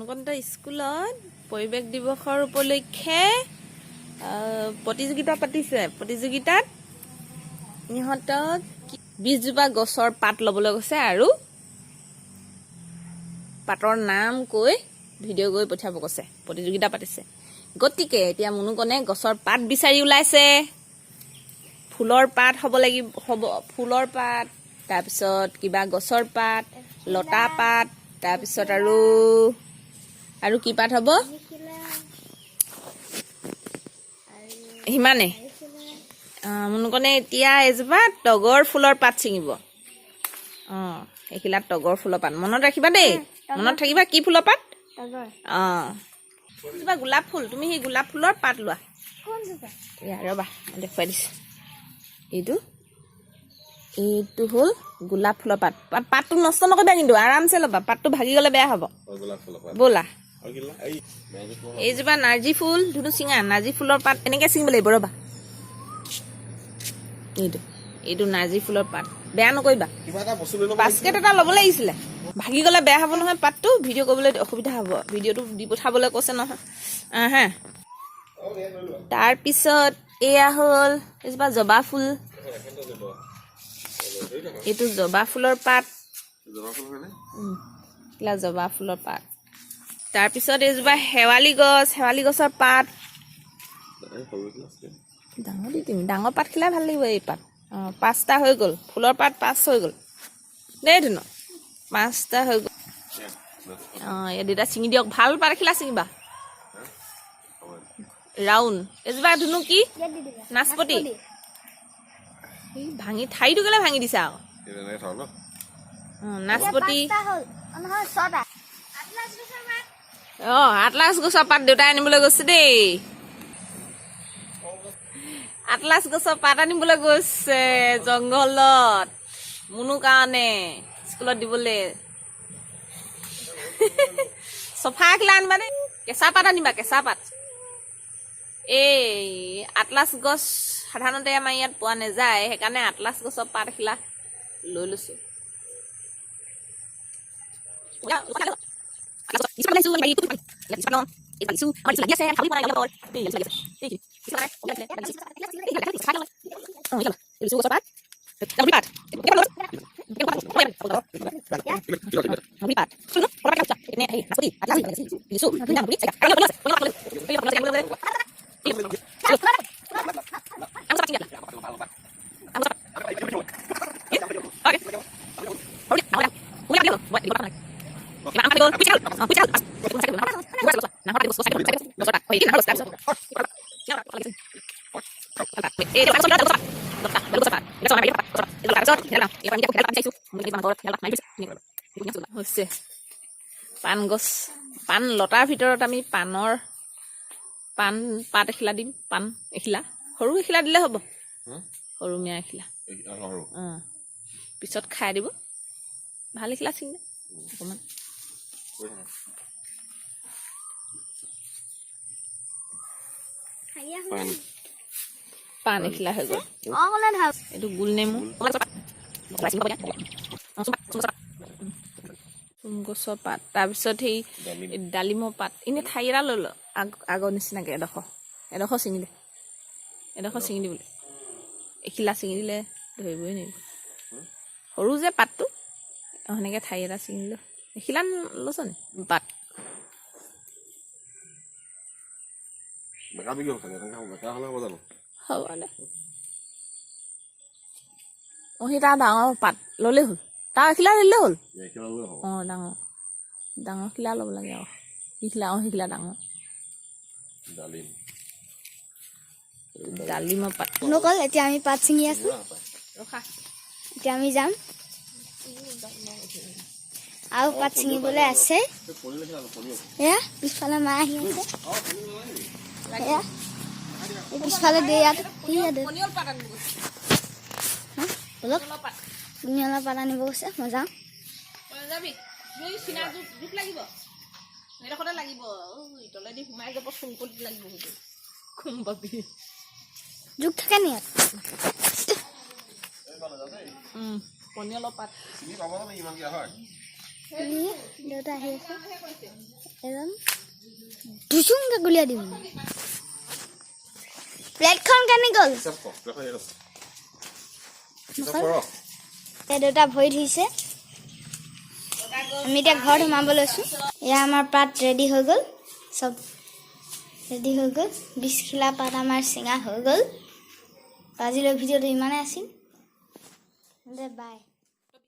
মুনুকণহঁতৰ স্কুলত পৰিৱেশ দিৱসৰ উপলক্ষে প্ৰতিযোগিতা পাতিছে। প্ৰতিযোগিতাত ইহঁতক 20 জোপা গছৰ পাত ল'বলৈ কৈছে আৰু পাতৰ নাম কৈ ভিডিঅ' কৰি পঠিয়াব কৈছে। প্ৰতিযোগিতা পাতিছে। গতিকে এতিয়া মুনুকণে গছৰ পাত বিচাৰি ওলাইছে। ফুলৰ পাত হ'ব লাগিব, হ'ব ফুলৰ পাত, তাৰপিছত কিবা গছৰ পাত, লতা পাত, তাৰপিছত আৰু আৰু কি পাত হ'ব? সিমানে। মুনুকণে এতিয়া এজোপা তগৰ ফুলৰ পাত ছিঙিব। অঁ, এইখিলা তগৰ ফুলৰ পাত। মনত ৰাখিবা দেই, মনত থাকিবা। কি ফুলৰ পাত? অঁ, এজোপা গোলাপ ফুল। তুমি সেই গোলাপ ফুলৰ পাত লোৱা। এয়া ৰ'বা, মই দেখুৱাই দিছোঁ। এইটো হ'ল গোলাপ ফুলৰ পাত। পাতটো নষ্ট নকৰিবা কিন্তু, আৰামছে ল'বা। পাতটো ভাগি গ'লে বেয়া হ'ব। গোলাপ ফুলৰ পাত। ব'লা। আৰু কি? এই এইজোপা নাৰ্জী ফুল। ধুনু, চিঙা নাৰ্জী ফুলৰ পাত। এনেকে ছিঙিব লাগিব, ৰ'বা। এইটো নাৰ্জী ফুলৰ পাত, বেয়া নকৰিবা। কিবা এটা বস্তু লৈ ল'ব। বাস্কেট এটা ল'ব লাগিছিলে। ভাগি গ'লে বেয়া হ'ব নহয় পাতটো, ভিডিঅ' কৰিবলৈ অসুবিধা হ'ব। ভিডিঅ'টো দি পঠাবলৈ কৈছে নহয়। হা, তাৰপিছত এয়া হ'ল এজোপা জবা ফুল। এইটো জবা ফুলৰ পাত। জবা ফুল হয়নে? এইবিলাক জবা ফুলৰ পাত। তাৰপিছত এইজোপা শেৱালি গছ, শেৱালি গছৰ পাত। এই সৰু এখিলা আছে। ডাঙৰ দি দিম, ডাঙৰ পাত খিলাই ভাল লাগিব এই পাত। অঁ, পাঁচটা হৈ গ'ল। ফুলৰ পাত পাঁচ হৈ গ'ল দেই ধুনু, পাঁচটা হৈ গ'ল। অঁ, এই দেউতা ছিঙি দিয়ক। ভাল পাত এখিলা ছিঙিবা, ৰাউণ্ড। এজোপা ধুনু কি? নাচপতি। এই ভাঙি ঠাৰিটো কেলে ভাঙি দিছা আকৌ? এই তেনেকে থওঁ ন? অঁ, নাচপতি। অঁ, আটলাছ গছৰ পাত দেউতাই আনিবলৈ গৈছে দেই। আটলাছ গছৰ পাত আনিবলৈ গৈছে জংঘলত মুনু কাৰণে স্কুলত দিবলৈ। চফা এখিলা আনিবা দেই, কেঁচা পাত আনিবা, কেঁচা পাত। এই আটলাছ গছ সাধাৰণতে আমাৰ ইয়াত পোৱা নাযায়, সেইকাৰণে আটলাছ গছৰ পাত এখিলা লৈ লৈছো। হৈছে পাণ গছ, পাণ লতাৰ ভিতৰত আমি পাণৰ পাণ পাত এখিলা দিম। পাণ এখিলা, সৰু এখিলা দিলে হ'ব। সৰু মিয়া এখিলা। এই আৰু অঁ, পিছত খাই দিব। ভাল এখিলা ছিঙি অকণমান। কৈ থাকা। পাণ। পাণ এখিলা হৈ গ'ল। এইটো গোল নেমু, চোম গছৰ পাত, তাৰপিছত সেই ডালিম। ডালিমৰ পাত। এনেই ঠাৰি এটা লৈ ল, আগৰ নিচিনাকে এডোখৰ এডোখৰ ছিঙি দে। এডোখৰ ছিঙি দিবলৈ এখিলা ছিঙি দিলে ধৰিবই নোৱাৰিব, সৰু যে পাতটো। অঁ, সেনেকৈ ঠাৰি এটা ছিঙি দিলোঁ। এখিলা লৈছ নি পাত? বেকা বিকি হ'ল চাগে, তেনেকে হ'ব। বেকা হ'লে হ'ব জানো? হ'ব দে। অঁ, সেই তাৰ ডাঙৰ পাত ল'লেই হ'ল, তাৰ এখিলা দিলেই হ'ল। এখিলা ল'লে হ'ব। অঁ, ডাঙৰ ডাঙৰ খিলা ল'ব লাগে আৰু সেইখিলা। অঁ, সেইখিলা ডাঙৰ। ডালিম। ডালিমৰ পাত। নকল, এতিয়া আমি পাত ছিঙি আছো। ৰখা। এতিয়া আমি যাম আৰু পাত ছিঙিবলৈ আছে। এয়া পিছফালে মা আহি আছে। এয়া এই পিছফালে দে, ইয়াত ইয়াত। পনিয়ল পাত আনিব গৈছে। হা, ব'লক। পনিয়লৰ পাত। পনিয়লৰ পাত আনিব গৈছে, মই যাওঁ। তই যাবি। এই চীনা জোক, জোক লাগিব সেইডোখৰতে লাগিব। ঐ, তলেদি সোমাই যাব, চুংকলিত লাগিব, সেইটো গম পাবি। জোক থাকে নি ইয়াত? পনিয়লৰ পাত। চিনি পাব জানো ইমান কিয় হয়? ই দেউতা আহি আছে। এজন দুচুংকে গুলিয়াই দিম। প্লেটখন কেনে গ'ল? হিচাপ কৰ, প্লেটখন ইয়াত আছে। হিচাপ কৰ। এতিয়া দেউতা ভৰি ধুইছে। আমি এতিয়া ঘৰত সোমাব লৈছোঁ। এয়া আমাৰ পাত ৰেডি হৈ গ'ল, চব ৰেডি হৈ গ'ল। 20 খিলা পাত আমাৰ ছিঙা হৈ গ'ল। আজিলৈ ভিডিঅ'টো ইমানেই আছিল। দে বাই।